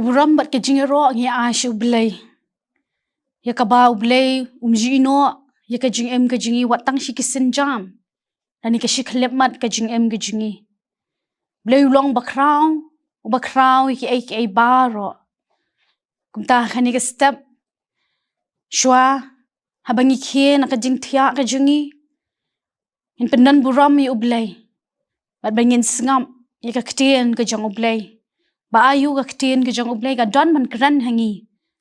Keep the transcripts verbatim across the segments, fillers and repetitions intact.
Burom bad ka jingïaroh ngi ai sha U Blei. Ïa kaba U Blei um ju ïehnoh ïa ka jingim ka jong ngi wat tang shi ki sienjam. Lane ka shi khyllipmat ka jingim ka jong ngi. U Blei u long bakhraw, u bakhraw ïa kiei kiei baroh. Kumta ha kane ka step, shuwa haba ngi khie na ka jingthiah ka jong ngi, ngin pyndon burom ïa U Blei. Bad ba ngin sngap ïa ka ktien ka jong U Blei. Ba aiu ka ktien ka jong U Blei ka don ban kren ha ngi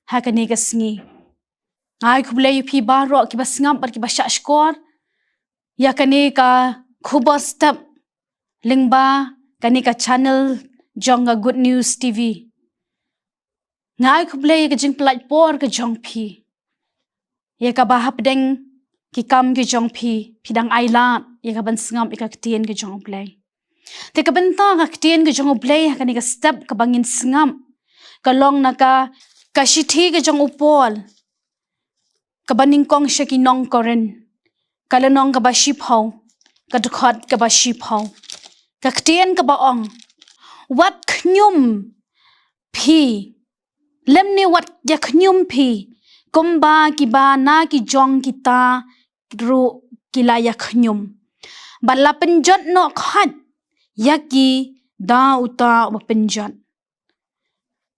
ha kane ka sngi. Nga ai khublei ïa phi baroh kiba sngap bad kiba shahshkor ïa kane ka khubor step lyngba kane ka channel jong ka Good News T V. Nga ai khublei ïa ka jingpynlait por ka jong phi. Ïa kaba hapdeng ki kam ki jong phi, phi dang ailad ïa ka ban sngap ïa ka ktien ka jong U Blei. Te ka bynta ka ktien ka jong U Blei ha kane ka step kaba ngin sngap ka long na ka, ka shithi ka jong u Paul kaba nyngkong sha ki nong Korinth, ka lynnong kaba shiphew, ka dkhot kaba shiphew. Ka ktien kaba ong, wat khñium phi, lymne wat ïa khñium phi kumba kiba na ki jong kita ruh ki la ïa khñium. Bad la pynjot noh khait ïa ki da uta uba pynjot.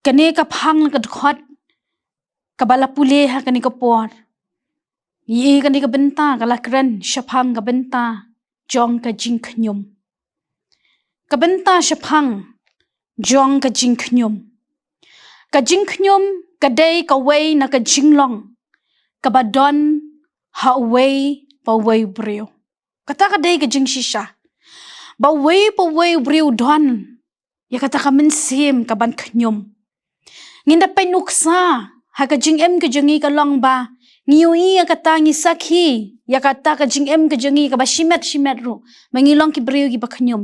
Kane ka phang ka dkhot kaba la pule ha kane ka por. Ïa kane ka bynta ka la kren shaphang ka bynta jong ka jingkhñium. Ka bynta shaphang jong ka jingkhñium. Ka jingkhñium ka dei kawei na ka jinglong kaba don ha uwei pa uwei u briew. Kata ka dei ka jingshisha ba uwei pa uwei u briew u don ïa kata ka mynsiem ka ban khñium. Ngin da pynuksa ha ka jingim ka jong ngi ka long ba ngi ïohi ïa kata, ngi sakhi ïa kata ka jingim ka jong ngi kaba shimet shimet ruh ba ngi long ki briew kiba khñium.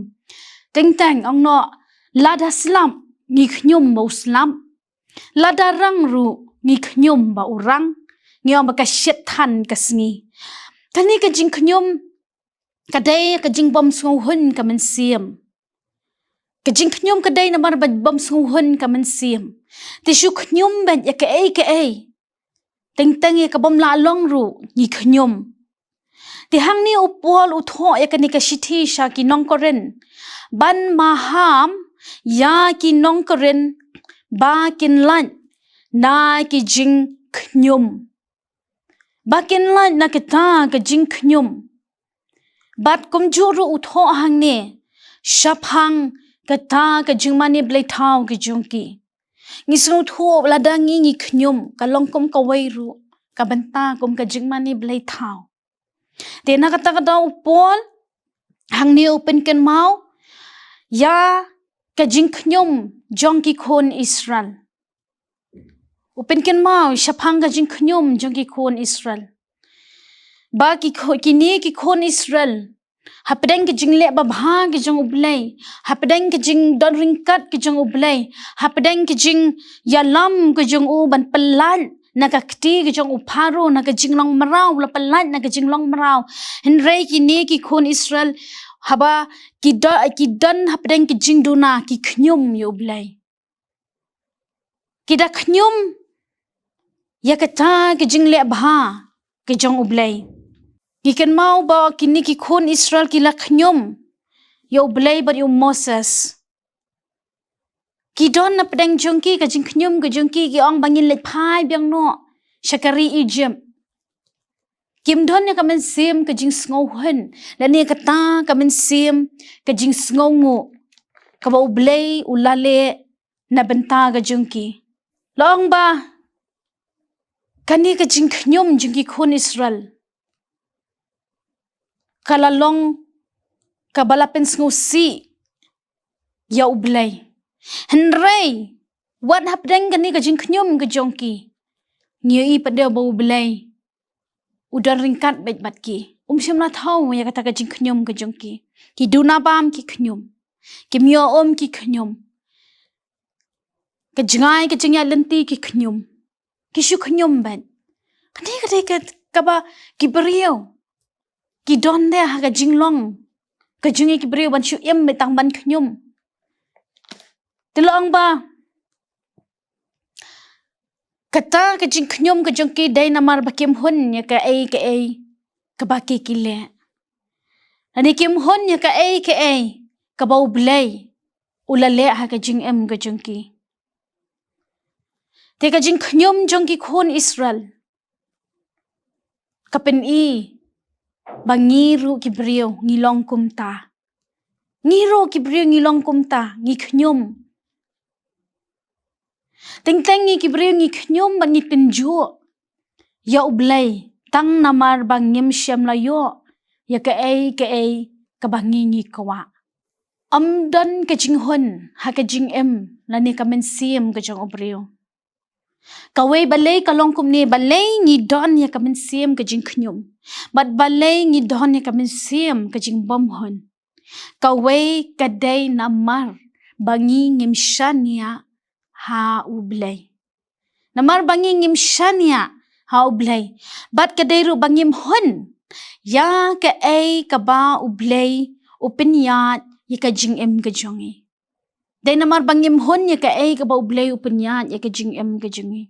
Teng teng ong noh, lada slap ngi khñium ba u slap, lada rang ruh ngi khñium ba u rang. Ngi ong ba ka shit than ka sngi. Kane ka jingkhñium ka dei ka jingbym sngewhun ka mynsiem. Ka jingkhñium ka dei namar ba bym sngewhun ka mynsiem. Te shu khñium beit ïa kaei kaei. Teng teng ïa ka bym lah long ruh ngi khñium. Te hangne u Paul u thoh ïa kane ka shithi sha ki nong Korinth ban maham ïa ki nong Korinth ba kin lait na ki jingkhñium. Ba kin lait na kita ka jingkhñium. Bad kumjuh ruh u thoh hangne shaphang kata ka jingmane blei thaw ka jong ki. Ngi sngewthuh lada ngi ngi khñium ka long kum kawei ruh ka bynta kum ka jingmane blei thaw. Te na kata ka daw u Paul hangne u pynkynmaw ïa ka jingkhñium jong ki khun Israel. U pynkynmaw shaphang ka jingkhñium jong ki khun Israel. Ba ki khu-, kine ki khun Israel, hapdeng ka jingleh babha ka jong U Blei, hapdeng ka jingdon ryngkat ka jong U Blei, hapdeng ka jingïalam ka jong u ban pynlait na ka kti ka jong u Pharaoh, na ka jinglong mraw, la pynlait na ka jinglong mraw. Hynrei kine ki khun Israel, haba ki do-, ki don hapdeng ka jingduna, ki khñium ïa U Blei. Ki da khñium ïa kata ka jingleh bha ka jong U Blei. Ngi kynmaw ba kine ki khun Israel ki la khñium ïa U Blei bad ïa u Moses. Ki don hapdeng jong ki ka jingkhñium ka jong ki, ki ong ba ngin leit phai biang noh sha ka ri Egypt. Kim don ïa ka mynsiem ka jingsngewhun lane kata ka mynsiem ka jingsngewnguh kaba U Blei u la leh na bynta ka jong ki. La ong ba kane ka jingkhñium jong ki khun Israel ka la long kaba la pynsngewsih ïa U Blei. Hynrei wat hapdeng kane ka jingkhñium ka jong ki, ngi ïohi pat de ba U Blei u don ryngkat bad, bad ki. Um shym la thaw ïa kata ka jingkhñium ka jong ki. Ki duna bam ki khñium. Ki mih um ki khñium. Ka jngai ka jingïaid lynti ki khñium. Ki shu khñium bad. Kane ka dei ka, kaba ki briew ki don de ha ka jinglong ka jong ki briew ban shu im bad tang ban khñium. Te la ong ba Kata ka jingkhñium ka jong ki dei namar ba kim hun ïa kaei kaei kaba ki ki leh. Lane kim hun ïa kaei kaei kaba U Blei u la leh ha ka jingim ka jong ki. Te ka jingkhñium jong ki khun Israel ka pyni ba ngi ruh ki briew ngi long kumta. Ngi ruh ki briew ngi long kumta, ngi khñium. Teng teng ngi ki briew ngi khñium bad ngi tynjuh ïa U Blei tang namar ba ngim shym la ïoh ïa kaei kaei kaba ngi ngi kwah. Ym don ka jinghun ha ka jingim lane ka mynsiem ka jong u briew. Kawei balei ka long kumne, balei ngi don ïa ka mynsiem ka jingkhñium, bad balei ngi don ïa ka mynsiem ka jingbymhun? Kawei ka dei namar ba ngi ngim shaniah ha U Blei. Namar ba ngi ngim shaniah ha U Blei, bad ka dei ruh ba ngim hun ïa kaei kaba U Blei u pynïaid ïa ka jingim ka jong ngi. Dei namar ba ngim hun ïa kaei kaba U Blei u pynïaid ïa ka jingim ka jong ngi.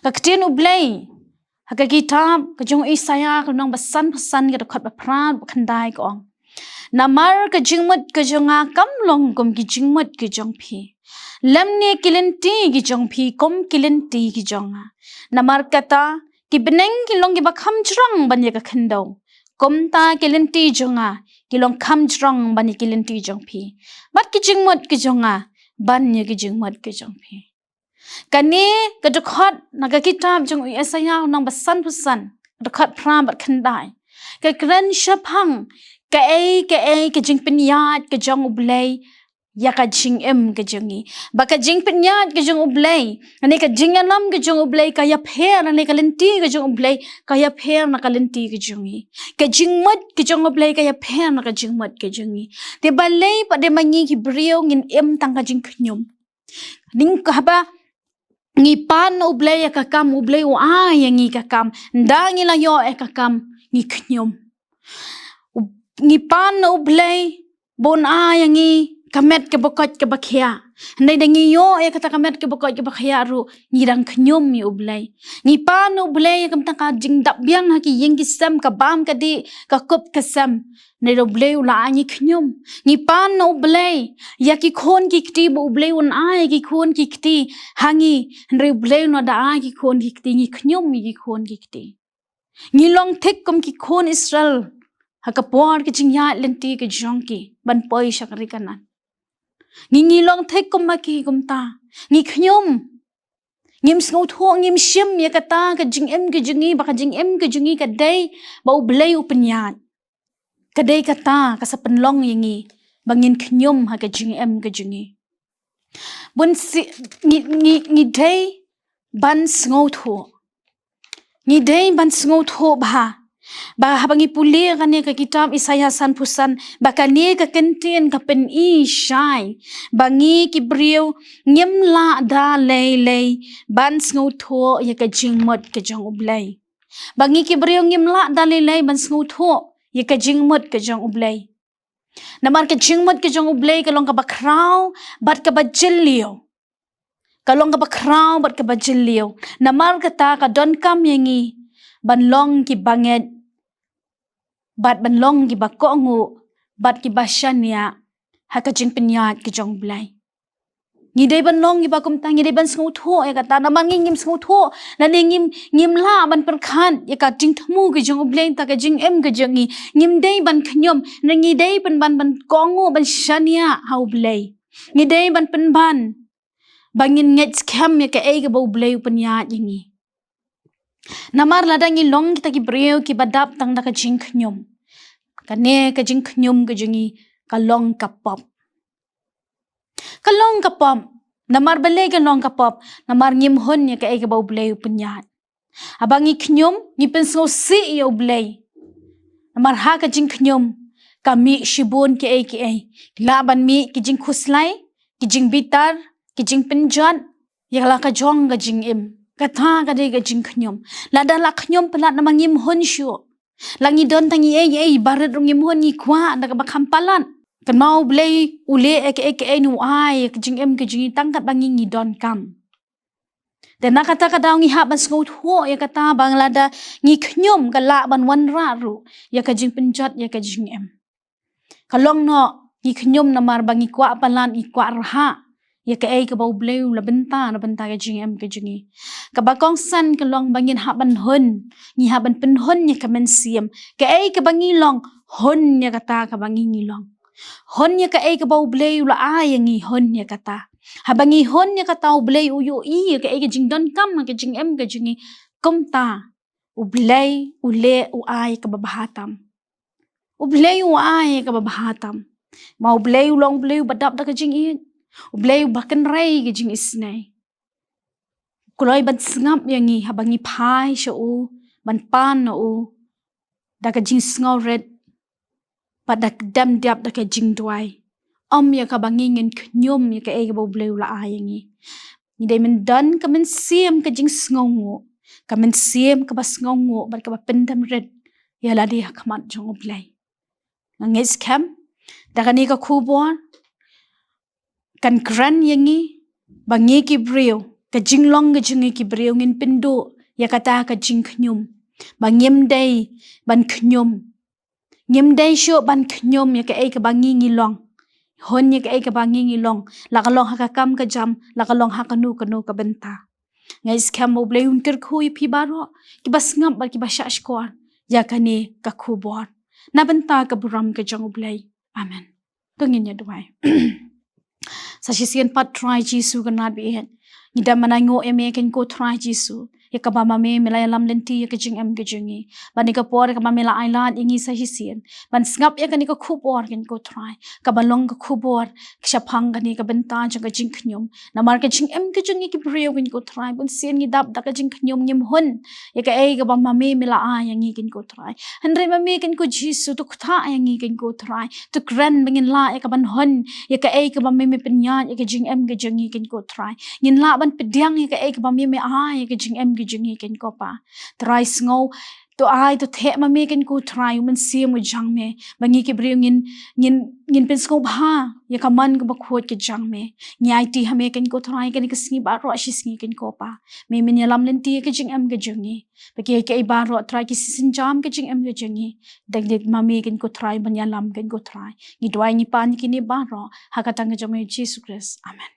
Ka ktien U Blei ha ka kitab ka jong u Isaïah ka lynnong ba sanphew san ka dkhot ba phra bad khyndai ka ong: Namar ka jingmut ka jong nga kam long kum ki jingmut ki jong phi, lymne ki lynti ki jong phi kum ki lynti ki jong nga. Namar kata ki bneng ki long kiba kham jrong ban ïa ka khyndew, kumta ki lynti jong nga ki long kham jrong ban ïa ki lynti jong phi, bad ki jingmut ki jong nga ban ïa ki jingmut ki jong phi. Kane ka dkhot na ka kitab jong u Isaïah u lynnong ba sanphew san, dkhot phra bad khyndai, ka kren shaphang kaei kaei ka jingpynïaid ka jong U Blei ïa ka jingim ka jong ngi. Ba ka jingpynïaid ka jong U Blei, lane ka jingïalam ka jong U Blei ka ïapher, lane ka lynti ka jong U Blei ka ïapher na ka lynti ka jong ngi. Ka jingmut ka jong U Blei ka ïapher na ka jingmut ka jong ngi. Te balei pat de ma ngi ki briew ngin im tang ka jingkhñium? Ngi, haba ngi pan na U Blei ïa ka kam, U Blei u ai ïa ngi ka kam. Ynda ngi la ïoh ïa ka kam, ngi khñium. U-, ngi pan na U Blei ba un ai ïa ngi ka met kaba koit kaba khiah. Hynrei ynda ngi ïoh ïa kata ka met kaba koit kaba khiah ruh, ngi dang khñium ïa U Blei. Ngi pan na U Blei ïa ka bynta ka jingdap biang ha ki ïing ki sem, ka bam ka dih, ka kup ka sem. Hynrei U Blei u la ai ngi khñium. Ngi pan na U Blei ïa ki khun ki kti, ba U Blei un ai ïa ki khun ki kti ha ngi. Hynrei U Blei un da ai ki khun ki kti, ngi khñium ïa ki khun ki kti. Ngi long thik kum ki khun Israel ha ka por ka jingïaid lynti ka jong ki ban poi sha ka ri Kanaan. Ngi, ngi long thik kum ma ki kumta. Ngi khñium. Ngim sngewthuh, ngim shim ïa kata ka jingim ka jong ngi, ba ka jingim ka jong ngi ka dei ba U Blei u pynïaid. Ka dei kata ka sa pynlong ïa ngi ba ngin khñium ha ka jingim ka jong ngi. Bun si, ngi, ngi, ngi dei ban sngewthuh. Ngi dei ban sngewthuh bha ba haba ngi pule kane ka kitab Isaïah sanphew san, ba kane ka kyntien ka pyni shai ba ngi ki briew ngim lah da lei lei ban sngewthuh ïa ka jingmut ka jong U Blei. Ba ngi ki briew ngim lah da lei lei ban sngewthuh ïa ka jingmut ka jong U Blei. Namar ka jingmut ka jong U Blei ka long kaba khraw bad kaba jylliew. Ka long kaba khraw bad kaba jylliew. Namar kata ka donkam ïa ngi ban long kiba ngeit bad ban long kiba kohnguh bad kiba shaniah ha ka jingpynïaid ka jong U Blei. Ngi dei ban long kiba kumta, ngi dei ban sngewthuh ïa kata. Namar ngi ngim sngewthuh, lane ngim, ngim lah ban pyrkhat ïa ka jingthmu ka jong U Blei, ta ka jingim ka jong ngi. Ngim dei ban khñium, ne ngi dei ban, ban, ban kohnguh, ban shaniah ha U Blei. Ngi dei ban pynban ba ngin ngeit skhem ïa kaei kaba U Blei u pynïaid ïa ngi. Namar lada ngi long kita ki briew kiba dap tang da ka jingkhñium, kane ka jingkhñium ka jong ngi ka long ka pop. Ka long ka pop. Namar balei ka long ka pop? Namar ngim hun ïa kaei kaba U Blei u pynïaid. Haba ngi khñium, ngi pynsngewsih ïa U Blei. Namar ha ka jingkhñium ka mih shibun kiei kiei. Lah ban mih ki jingkhuslai, ki jingbitar, ki jingpynjot ïa la ka jong ka jingim. Kata ka dei ka jingkhñium. Lada la khñium palat namar ngim hun shuh. La ngi don tang ïa ei ei, barit ruh ngim hun, ngi kwah da kaba kham palat. Kynmaw U Blei u leh ïa kaei kaei, u ai ïa ka jingim ka jong ngi tang katba ngi ngi donkam. Te na kata ka daw ngi hap ban sngewthuh ïa kata ba lada ngi khñium ka lah ban wanrah ruh ïa ka jingpynjot ïa ka jingim. Ka long noh ngi khñium namar ba ngi kwah palat, ngi kwah rhah ïa kaei kaba U Blei u la bynta na bynta ka jingim ka jong ngi. Kaba kongsan ka long ba ngin hap ban hun, ngi hap ban pynhun ïa ka mynsiem. Kaei kaba ngi long, hun ïa kata kaba ngi ngi long. Hun ïa kaei kaba U Blei u la ai ïa ngi, hun ïa kata. Haba ngi hun ïa kata, U Blei u ïohi ïa kaei ka jingdonkam ka jingim ka jong ngi. Kumta U Blei u leh, u ai kaba bha tam. U Blei u ai kaba bha tam. Ma U Blei u long U Blei uba dap da ka jingïeit. U Blei uba kynrei ka jingisynei. U kloi ban sngap ïa ngi haba ngi phai sha u, ban pan na u da ka jingsngewrit, bad da ka dem dap da ka jingduwai. Ym ïa kaba ngi ngin khñium ïa kaei kaba U Blei u la ai ïa ngi. Ngi dei ban don ka mynsiem ka jingsngewnguh, ka mynsiem kaba sngewnguh bad kaba pyndem rit ïa lade ha khmat jong U Blei. Nga ngeit skhem da kane ka khubor kan kren ïa ngi ba ngi ki briew, ka jinglong ka jong ngi ki briew ngin pynduh ïa kata ka jingkhñium, ba ngim dei ban khñium. Ngim dei shuh ban khñium ïa kaei kaba ngi ngi long. Hun ïa kaei kaba ngi ngi long, la ka long ha ka kam ka jam, la ka long ha kano kano ka bynta. Nga ngeit skhem ba U Blei un kyrkhu ïa phi baroh kiba sngap bad kiba shahshkor ïa kane ka khubor, na bynta ka burom ka jong U Blei. Amen. To ngin ïa duwai. Sa shisien pat Trai Jisu ka Nongpynim, ngi dang mynta nguh ïa me kane ko Trai Jisu, ïa kaba ma me me la ïalam lynti ïa ka jingim ka jong ngi. Bad ïa ka por kaba me la ai lad ïa ngi sa shisien ban sngap ïa kane ka khubor kane ko Trai, kaba long ka khubor shaphang kane ka bynta jong ka jingkhñium. Namar ka jingim ka jong ngi ki briew kane ko Trai, bun sien ngi dap da ka jingkhñium, ngim hun ïa kaei kaba ma me me la ai ïa ngi kane ko Trai. Hynrei ma me kane ko Jisu, to ktah ïa ngi kane ko Trai. To kren ba ngin lah ïa kaban hun ïa kaei kaba me me pynïaid ïa ka jingim ka jong ngi kane ko Trai. Ngin lah ban pdiang ïa kaei kaba me me ai ïa ka jingim ka jong ngi kane ko Pa. Trai sngew, to ai, to theh ma me kane ko Trai u Mynsiem u jong me, ba ngi ki briew ngin, ngin, ngin pynsngewbha ïa ka mon kaba khuid ka jong me. Ngi aiti ha me kane ko Trai kane ka sngi baroh shi sngi kane ko Pa. Me men ïalam lynti ïa ka jingim ka jong ngi. Ba kiei kiei baroh Trai ki shisien jam ka jingim ka jong ngi, dang dei ma me kane ko Trai ban ïalam kane ko Trai. Ngi duwai ngi pan ïa kine baroh ha ka kyrteng ka jong me Jisu Khrist. Amen.